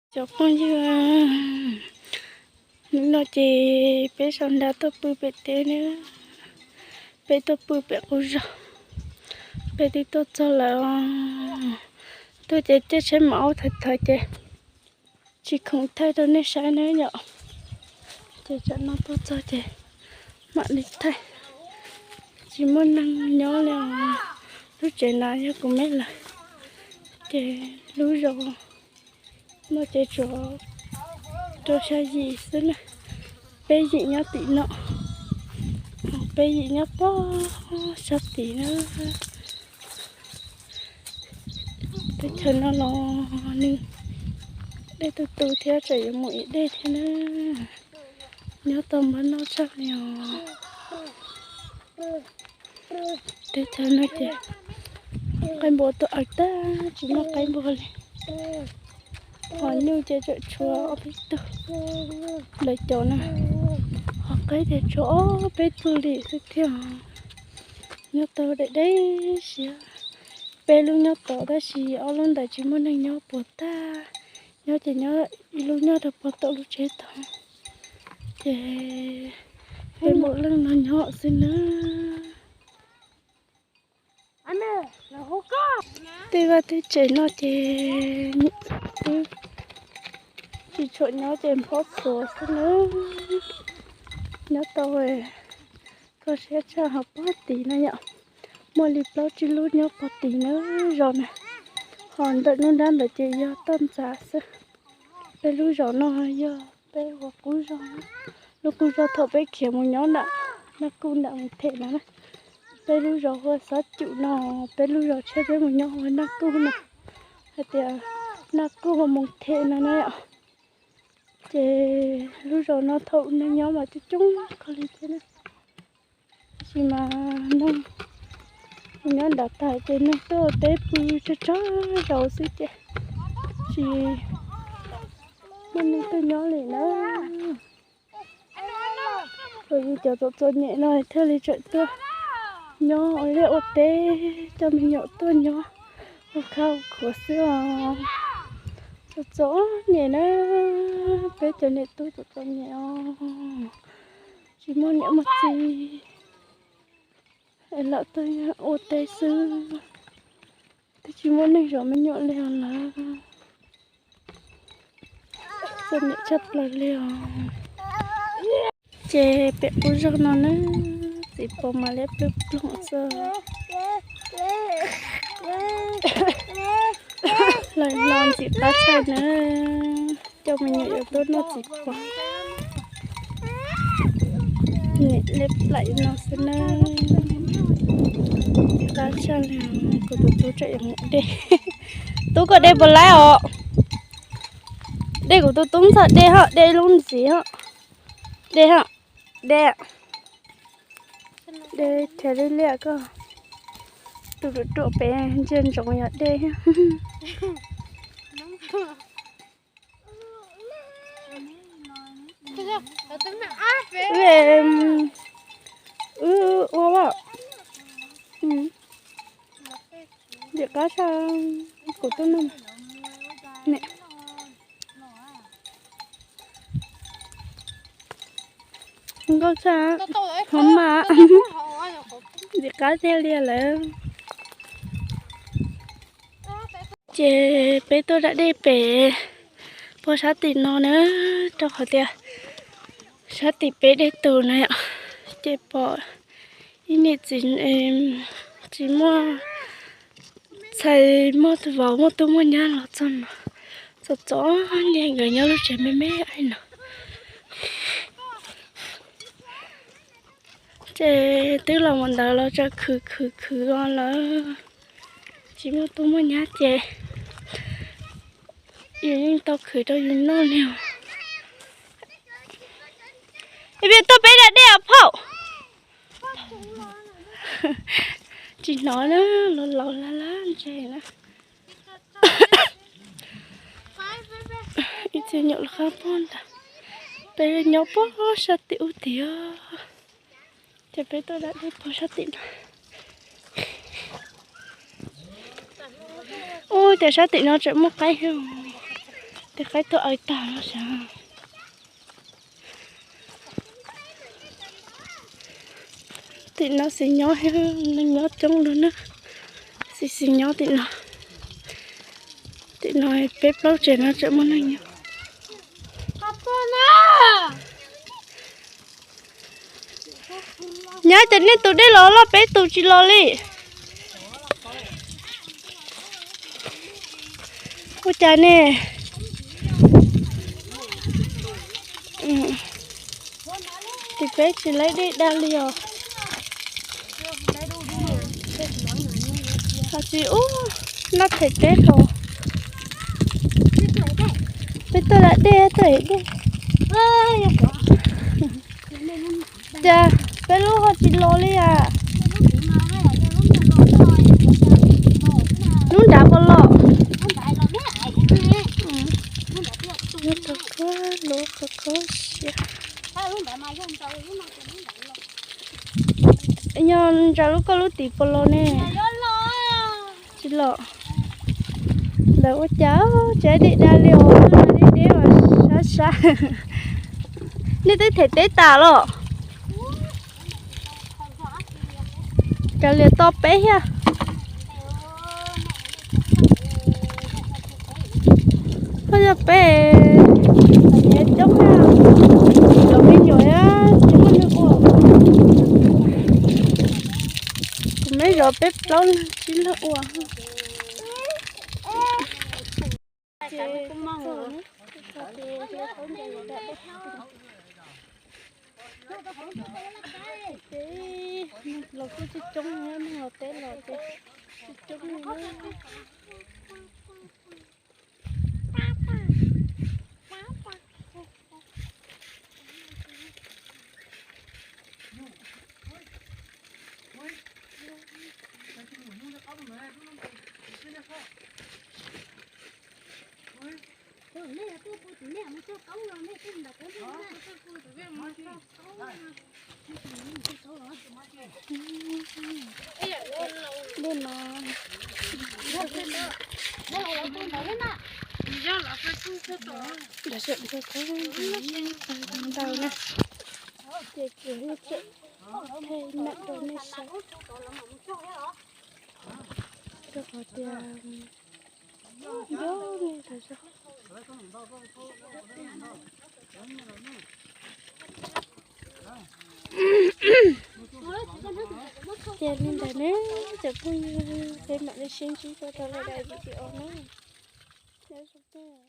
Cov phooj ywg, hnub no ces peb sau nra tuaj pw pem teb na, peb tuaj pw pem qub zos, peb twb tuaj txog lawm os. Tuaj ces caij tsheb mam aub thawv thawv ces tsis khoom thaij rau nej saib na yom. Ces tsam no tuaj txog ces mam li thaij. Tsis muaj neeg nyob li os. Lub tsev no yog kuv me lawv, ces lub zos no ces tsuas rau xya yim xwb na. Peb yim nyob tim no, peb yim nyob pog sab tid na. Teb chaws no los nws dej tu tu thiab, tseem yuav mus ib dej thiab na. Nyob tau npaj noj tshaj li os. Teb chaws no ces qaib npua tuaj aws tag, tsis muaj qaib npua li. Hos nyuj ces tseem tshuav ob peb tug, lawv cov na. Hos qaib ces tshuav ob peb tug li xwb thiab. Nyob tau deb deb siab. Peb lub nyob tod tab sis ob lub ntawd tsis muaj neeg nyob puas tag. Nyob ces nyob ib lub nyob rau puag tom lub tsheb tod. Ces peb npaum leej no nyob xwb nawb. Tej vaj tej tsev no ces twb tsis tshua nyob ces nphob xuav xwb nawb. Nyob tau kho siab tshaj. Hos pog tid no yom, muaj li plaub tsib lub nyob pog tid na, zos na. Hos ntawm lub nrab ntawd ces yog toj ntxas xwb. Peb lub zos no yog peb ua qub zos na. Lub qub zos thaum peb khiav mus nyob nram Naj Kuj nram Moos Them no na. Peb lub zos hu ua Xob Cum no, peb lub zos tshiab peb mus nyob hu ua Naj Kuj no. Hais tias Naj Kuj hu ua Moos Them no na yom. Ces lub zos no thaum neeg nyob mas coob coob kawg li thiab na. Tab sis mas neeg nyob nram tas ces neeg tuaj ua teb pw tsawg tsawg zaus xwb ces tsis muaj neeg tuaj nyob li na. Yus cov txom txom nyem no thiaj li tseem tuaj nyob ua liaj ua teb, coj me nyuam tuaj nyob ua khab ua khuav xwb os. Txom txom nyem na, peb cov niam tub txom txom nyem os, tsis muaj niam muaj txiv, es lam tuaj ua teb xwb, twb tsis muaj neeg zov me nyuam li os lawm. Txom nyem tshaj plaws li os. Ces pem qub zog no na, txiv pos mas liab ploog ploog xwb. Los los ntxim qab tshaj na, coj me nyuam yuav tuaj noj txiv pos. Nim liab plaim no xwb na, ntxim qab tshaj li. Kuv tus tub tseem yuav mus de. Tub, koj de puas laib os? De kuv tus tub ntxhais de ho, de lub ntxiv ho. De ho, de. De khiav liab liab koj. Tus ruam ruam pem ntsia ntsoov yog de. Wb, wb ua lawm. Ntxim qab tshaj, kuv tuaj noj. Nkauj tshaj, hov mas, ntxim qab tiag li lawm. Ces peb tuaj da dej pem puag sab tim no na, rau qhov tias sab tim peb dej tus na yom, ces pom ib niam txiv tsis muaj txhais, muaj vauv muaj tub muaj nyab los txog no, txom txom nyem, nkawd nyob lub tsev me me no. Ces twb los mus ntawd los tseem khwv khwv khwv os lawm, tsis muaj tub muaj nyab ces yus yeej tau khwv rau yus noj li os. Peb tuaj peb da dej os phauj. Tsis hnov na, laus laus laj laj ntse na. Ib txhia nyuam lawv qab pog ntawd, peb nyob puag sab tim ub tid. Ces peb tuaj da dej puag sab tim no. Ub, cas sab tim no tseem muaj qaib thiab. Tej qaib tuaj aws tag no sav. Tim no xis nyob thiab, neeg nyob coob lawm na. Xis xis nyob tim no. Tim no peb plaub tsev no tseem muaj neeg nyob. Nyab, cas nej tus dej los loj peb tus tsis los li? Ua cas ne? Tim peb tsis laib dej da li os. Ho tsis ub, noj them teb tau. Peb tuaj da dej, tuaj ev dej. Cas peb lub ho tsis los li as? Lub nrad puas los? Lub qhov qhov siab. Yog ntsaws lub koj lub tim puas los ne? Tsis los. Ntawd ua cas tsis dej da li os, deb deb mas sab sab. Nej twb them teb tas los? Kav liam to peb thiab. Koj yog peb, nyiav coob na, cov me nyuam thiab tsis muaj neeg ua. Kuv me zov peb plaub leeg tsib leeg ua. Los kuj coob coob, neeg los teb los ces coob coob li na. Ntuj no. Ntawd na, ces kuv tseem thaij meem rau nej saib. Rau qhov tias nco me rau zog. Ces li ntawd ne, cov phooj ywg, peb mam li sib ntsib dua rau lwm daim video na. Nyob zoo.